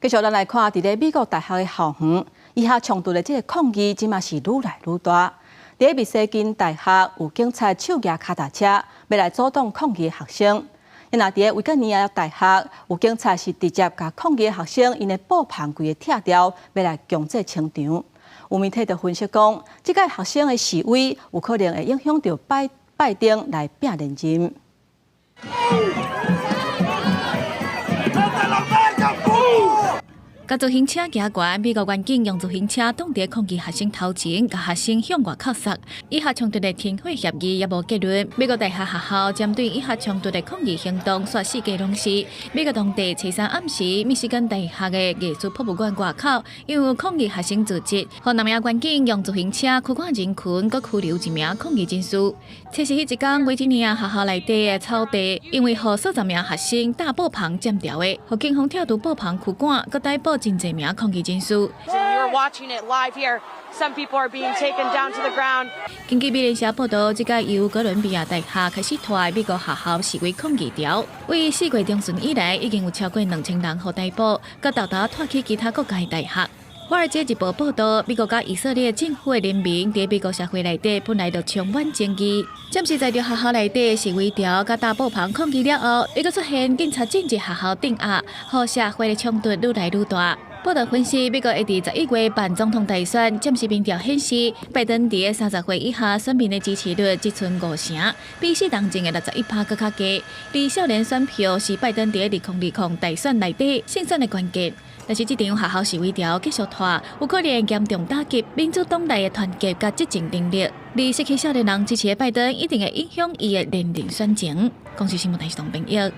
繼續咱來看，佇咧美國大學的校園，以學衝突的這個抗議，這馬是愈來愈大。佇咧密西根大學，有警察手舉跤踏車，欲來阻擋抗議的學生。若佇咧維吉尼亞大學，有警察是直接共抗議的學生𪜶的布篷規个拆掉，欲來強制清場。有媒體就分析講，這屆學生的示威有可能會影響著拜登來拼連任。共自行車行懸，美國員警用自行車擋佇抗議學生頭前，共學生向外扣殺。以哈衝突的停火協議猶無結論。美國大學學校針對以哈衝突的抗議行動，煞四界攏是。美國當地初三暗時，密西根大學的藝術博物館外口，因為抗議學生聚集，予兩名員警用自行車驅趕人群，閣拘留一名抗議人士。初四彼一工，維吉尼亞學校內底的草地，因為予數十名學生搭布篷佔掉的，予警方拆除布篷驅趕，閣逮捕真濟名抗議人士。 You're watching it live here. Some people are being taken down to the ground. 根據美聯社報道，這個由哥倫比亞大學開始拖美國學校示威抗議潮，為4月中旬以來，已經有超過2000人予逮捕，閣沓沓拖去其他國家的大學。華爾街日報報道，美國佮以色列政府的聯盟佇美國社會內底本來就充滿爭議，暫時在著學校內底示威潮佮搭布篷抗議了後，又閣出現警察進入學校鎮壓，予社會的衝突愈來愈大。報道分析，美國會佇11月辦總統大選，暫時民調顯示，拜登佇30歲以下選民的支持率只賰5成，比4冬前的61趴閣較低。而少年選票是拜登佇2020大選內底勝選的關鍵。但是這場學校示威潮繼續拖，有可能嚴重打擊民主黨內的團結佮執政能力。而失去少年人支持的拜登，一定會影響伊的連任選情。公視新聞台是董編譯。